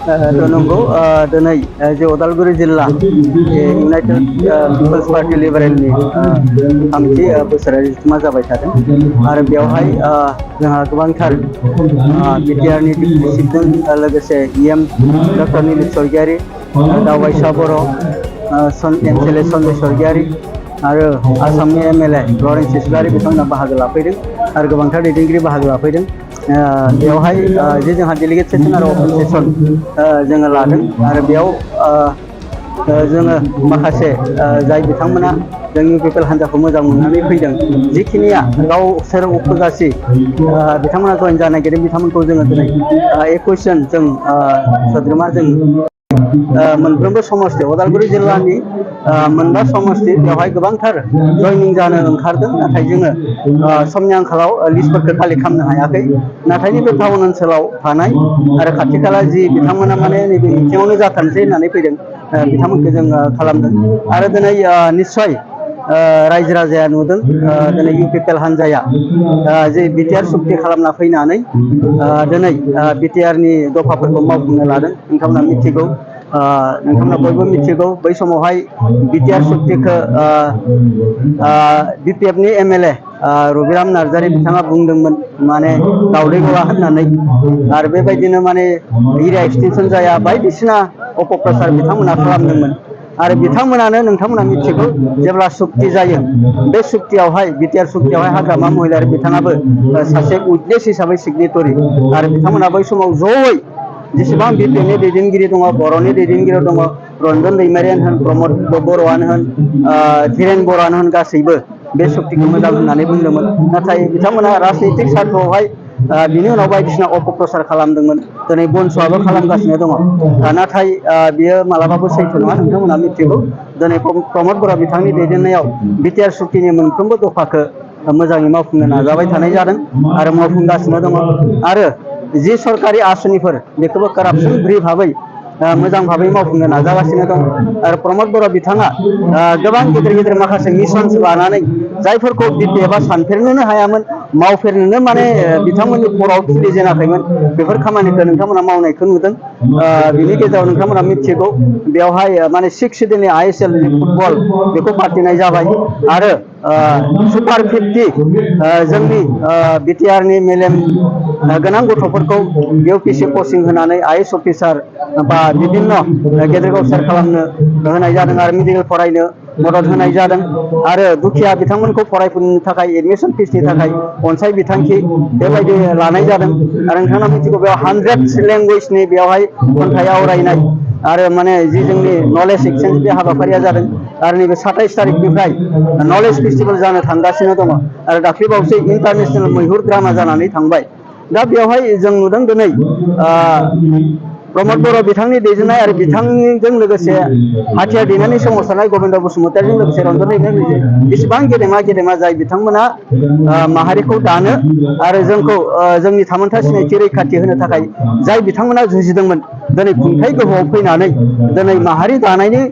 नंगौ दिनै जे उदालगुरि जिल्ला इउनाइटेड पिपल्स पार्टी लिबारेलनि थामथि बोसोरारि जथुम्मा जाबाय थादों आरो बेवहाय जोंहा गोबांथार बिटिआरनि डिप्युटि चिफजों लोगोसे इएम डक्टर निलिप स्वर्गियारि, दावबायसा बर', एमएलए सन्जय स्वर्गियारि आरो आसामनि एमएलए लरेन्स इस्लारि बिथांमोना बाहागो लाफैदों आरो गोबांथार दैदेनगिरि बाहागो लाफैदों। बेवहाय जे जोंहा डेलिगेट सेसन आरो अपेन सेसन जोङो लादों आरो बेयाव जोङो माखासे जाय बिथांमोना जोंनि इउपिपिएल हान्जाखौ मोजां मोननानै फैदों, जिखिनिया गावसोर उपजासि बिथांमोना जयेन जानो नागिरदों बिथांमोनखौ जोङो दिनै 21 जन जों सोद्रोमा जों मोनफ्रोमबो समस्ति उदालगुरि जिल्लानि मोनबा समस्ति बेवहाय गोबांथार जयनिं जानो ओंखारदों, नाथाय जोङो समनि आंखालाव लिस्टफोरखौ कालेक्ट खालामनो हायाखै। नाथाय नैबे टाउन ओनसोलाव थानाय आरो खाथि खाला जि बिथांमोना माने नैबे मिटिङावनो जाथारनोसै होननानै फैदों बिथांमोनखौ जों खालामदों आरो दिनै निस्सय रायजो राजाया नुदों दिनै इउपिपिएल हान्जाया जे बिटिआर सुक्ति खालामना फैनानै दिनै बिटिआरनि दफाफोरखौ मावफुंनो लादों। नोंथांमोना मिथिगौ, नोंथांमोना बयबो मिथिगौ बै समावहाय बिटिआर सुक्तिखौ बिपिएफनि एमएलए रबिराम नार्जारि बिथाङा बुंदोंमोन माने दावदै गला होननानै, आरो बेबायदिनो माने एरिया एक्सटेनसन जाया बायदिसिना अपप्रचार बिथांमोना खालामदोंमोन आरो बिथांमोनानो नोंथांमोना मिथिगौ जेब्ला सुक्ति जायो बे सुक्तियावहाय बिटिआर सुक्तियावहाय हाग्रामा महिलारि बिथाङाबो सासे उइटनेस हिसाबै सिगनेटरि आरो बिथांमोना बै समाव जयै जेसेबां बिपिएफनि दैदेनगिरि दङ, बर'नि दैदेनगिरि दङ, रन्जन दैमारियानो होन, प्रमद बर'आनो होन, धीरेन बर'आनो होन, गासैबो बे सुक्तिखौ मोजां होननानै बुंदोंमोन। नाथाय बिथांमोना राजनैतिक सार्थआवहाय बिनि उनाव बायदिसिना अपप्रचार खालामदोंमोन। दिनै बनस'आबो खालामगासिनो दङ, नाथाय बियो मालाबाबो सैथो नङा। नोंथांमोना मिथिगौ दिनै प्रमद बर' बिथांनि दैदेननायाव बिटिआर सुक्तिनि मोनफ्रोमबो दफाखौ मोजाङै मावफुंनो नाजाबाय थानाय जादों आरो मावफुंगासिनो दङ आरो जि सरकारि आसनिफोर बेखौबो कारापसन फ्रि भाबै मोजां भाबै मावफुंनो नाजागासिनो दं आरो प्रमद बर' बिथाङा गोबां गेदेर गेदेर माखासे मिशन्स लानानै जायफोरखौ बिपिएफआ सानफेरनोनो हायामोन, मावफेरनोनो माने बिथांमोननि खर'आव खिलि जेनाखैमोन, बेफोर खामानिखौ नोंथांमोना मावनायखौ नुदों। बिनि गेजेराव नोंथांमोना मिथिगौ बेवहाय माने 6 सिजननि आइएसएल फुटबल बेखौ फाथिनाय जाबाय आरो सुपार 50 जोंनि बिटिआरनि मेलेम गोनां गथ'फोरखौ इउपिएससि कचिं होनानै आइएएस अफिसार बा बिभिन्न गेदेर गावसार खालामनो होनाय जादों आरो मेडिकेल फरायनो मदद होनाय जादों आरो दुखिया बिथांमोनखौ फरायफुनो थाखाय एडमिसन फिसनि थाखाय अनसाय बिथांखि बेबायदि लानाय जादों आरो नोंथाङा मिथिगौ बेयाव 100 लेंगुवेजनि बेवहाय खन्थाइ आवरायनाय आरो माने जि जोंनि नलेज एक्सचेन्ज बे हाबाफारिया जादों आरो नैबे 27 तारिखनिफ्राय नलेज फेस्टिभेल जानो थांगासिनो दङ आरो दाख्लैबावसो इन्टारनेसनेल मैहुर ड्रामा जानानै थांबाय। दा बेवहाय जों नुदों दिनै प्रमद बर' बिथांनि दैदेननाय आरो बिथांजों लोगोसे हाथियार दैनायनि सोमावसारनाय गबिन्द बसुमतारिजों लोगोसे रन्जन दैमारि बेसेबां गेदेमा गेदेमा जाय बिथांमोना माहारिखौ दानो आरो जोंखौ जोंनि थामोनथा सिनायथि रैखाथि होनो थाखाय जाय बिथांमोना जुजिदोंमोन, दिनै खुंथाय गोहोआव फैनानै दिनै माहारि दानायनि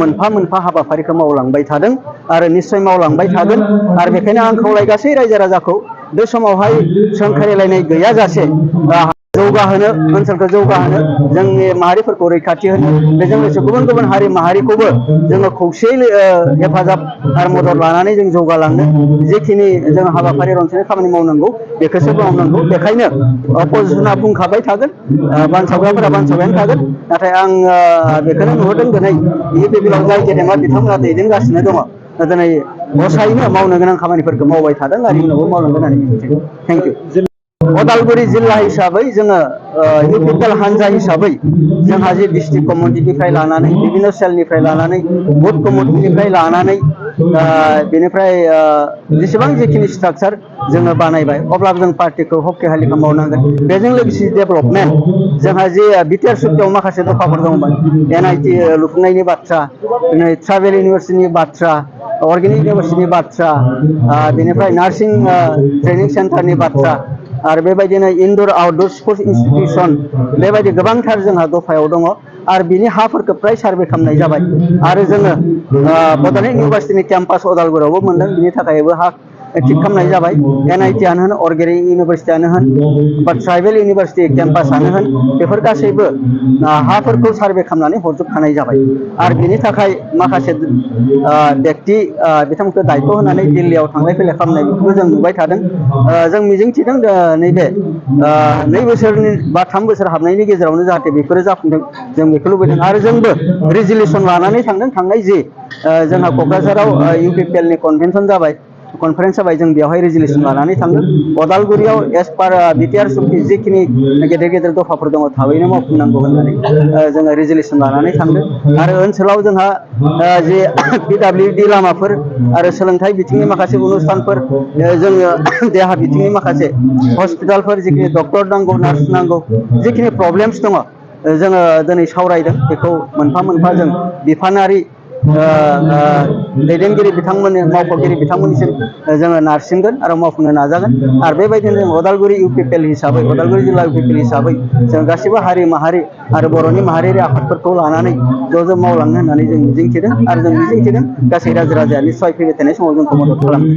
मोनफा मोनफा हाबाफारिखौ मावलांबाय थादों आरो निस्सय मावलांबाय थागोन। आरो बेखायनो आं खावलाय गासै रायजो राजाखौ बे समावहाय सोंखारिलायनाय गैयाजासे जौगाहोनो, ओनसोलखौ जौगाहोनो, जोंनि माहारिफोरखौ रैखाथि होनो, बेजों लोगोसे गुबुन गुबुन हारि माहारिखौबो जोङो खौसेयै हेफाजाब आरो मदद लानानै जों जौगालांनो जेखिनि जों हाबाफारि रनसायनाय खामानि मावनांगौ बेखौसो मावनांगौ। बेखायनो अपजिसना बुंखाबाय थागोन, बानसावग्राफोरा बानसावबायानो थागोन, नाथाय आं बेखौनो नुहुरदों दिनै इउपिपिएलआव जाय गेदेमा बिथांमोना दैदेनगासिनो दङ दिनै गसायैनो मावनो गोनां खामानिफोरखौ मावबाय थादों आरो इयुनावबो मावलांगोन होननानै मिजिंथिदों। Thank you. उदालगुरि जिल्ला हिसाबै जोङो इउपिपिएल हान्जा हिसाबै जोंहा जे डिस्ट्रिक्ट कमिटिनिफ्राय लानानै बिभिन्न सेलनिफ्राय लानानै बुथ कमिटिनिफ्राय लानानै बेनिफ्राय जेसेबां जिखिनि स्ट्राक्चार जोङो बानायबाय, अब्लाबो जों पार्टिखौ हकटिहालि खालामबावनांगोन। बेजों लोगोसे डेभेलपमेन्ट जोंहा जे बिटिआर सुक्तियाव माखासे दफाफोर दंमोन, एनआइटि लुफुंनायनि बाथ्रा, ट्राइबेल इउनिभारसिटिनि बाथ्रा, अर्गेनिक इउनिभारसिटिनि बाथ्रा, बेनिफ्राय नार्सिं ट्रेनिं सेन्टारनि बाथ्रा आरो बेबायदिनो इनडर आउटडोर स्पर्ट्स इनस्टिटिउसन, बेबायदि गोबांथार जोंहा दफायाव दङ आरो बिनि हाफोरखौ फ्राय सार्भे खालामनाय जाबाय आरो जोङो बड'लेण्ड इउनिभारसिटिनि केम्पास उदालगुरियावबो मोनदों। बिनि थाखायबो हा थिग खालामनाय जाबाय NIT-आनो होन अर्गेनिक इउनिभारसिटियानो होन बा ट्राइबेल इउनिभारसिटि केम्पासआनो होन बेफोर गासैबो हाफोरखौ सार्भे खालामनानै हरजोबखानाय जाबाय आरो बिनि थाखाय माखासे बेक्ति बिथांमोनखौ दायथ' होनानै दिल्लीयाव थांलाय फैलाय खालामनाय बेखौबो जों नुबाय थादों जों मिजिंथिदों नैबे 2 बोसोरनि बा 3 बोसोर हाबनायनि गेजेरावनो जाहाथे बेफोरो जाफुंदों जों बेखौ लुबैदों आरो जोंबो रिजलिउसन लानानै थांदों थांनाय जि जोंहा क'क्राझाराव UPPL नि कनभेनसन जाबाय कनफारेन्स जाबाय जों बेवहाय रिजलिउसन लानानै थांदों अदालगुरियाव एस पार बिटिआर सुक्ति जिखिनि गेदेर गेदेर दफाफोर दङ थाबैनो मावफुंनांगौ होननानै जोङो रिजलिउसन लानानै थांदों आरो ओनसोलाव जोंहा जे PWD लामाफोर आरो सोलोंथाइ बिथिंनि माखासे अनुस्थानफोर जोङो देहा बिथिंनि माखासे हस्पिटालफोर जिखिनि डक्टर नांगौ नार्स नांगौ जिखिनि प्रब्लेम्स दङ जोङो दिनै सावरायदों बेखौ मोनफा मोनफा जों बिफानारि दैदेनगिरि बिथांमोननि मावख'गिरि बिथांमोननिसिम जोङो नारसिनगोन आरो मावफुंनो नाजागोन आरो बेबायदिनो जों अदालगुरि UPPL हिसाबै अदालगुरि जिल्ला UPPL हिसाबै जों गासिबो हारि माहारि आरो बर'नि माहारियारि आफादफोरखौ लानानै ज' मावलांनो होननानै जों मिजिंथिदों आरो जों मिजिंथिदों गासै रायजो राजाया निस्सय फैबाय थानाय समाव जोंखौ मदद खालामगोन।